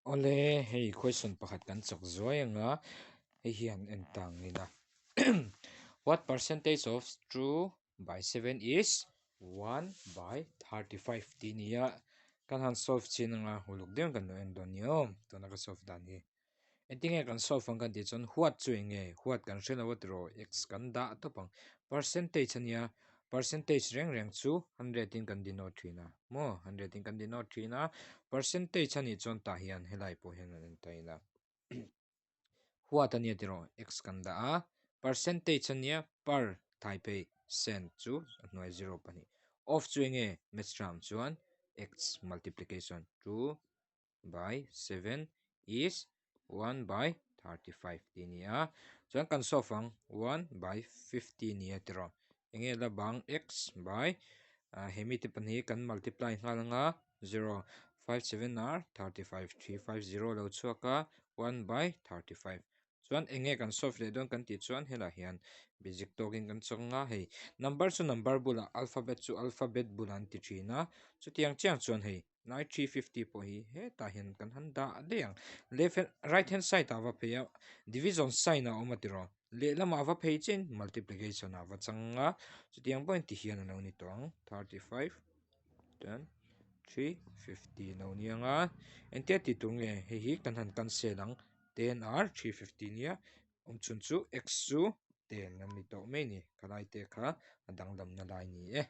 Awle, hei question pakhat kan chawk zuai anga hei hi han en tang ila What percentage of two by seven is one by 35 tih a ni a, kan han solve chin anga uluk deuhin kan lo en dawn nia aw tuna ka solve dan hi. Engtinge kan solve ang kan tih chuan what chu eng nge what kan hre lo a tiraw x kan dah tawp ang percentage a nia percentage reng reng chu hundred in kan denote thin a maw hundred in kan denote thin a percentage a nih chuan tah hian helai pawh hian an en ta ila what a nia tiraw x kan dah a percentage a nia per taipei cent chu a hnuai zero pahnih of chu eng nge maths term chuan x multiplication two by 7 is 1 by 35 tih a ni a chuan kan solve ang 1 by 50 ni a tiraw enge la bang x by ah he mite pahnih kan multiply nghal anga 0 5 7 are 35 3 5 0 lo chhuak a 1 by 35 chuan enge kan solve leh dawn kan tih chuan helaiah hian basic tawkin kan chawng a hei number chu number bulah alphabet chu alphabet bulah an ti thin a chutiang chiang chuan hei Nai 350 pawh hi hetah hian kan han dah daih ang. Left hand, right hand side ah va phei a, division sign ah a awm a tiraw. Lehlamah va phei chian multiplication ah va chang a, chutiang pawhin ti hian a lo ni tawh ang. 35 chuan 350 a lo ni ang a. Engtia tih tur nge hei hi kan han cancel ang. 10 ar 350 nia awmchhun chu x chu 10 a ni tawh mai a ni. Khalai te kha a danglamna lai a ni e.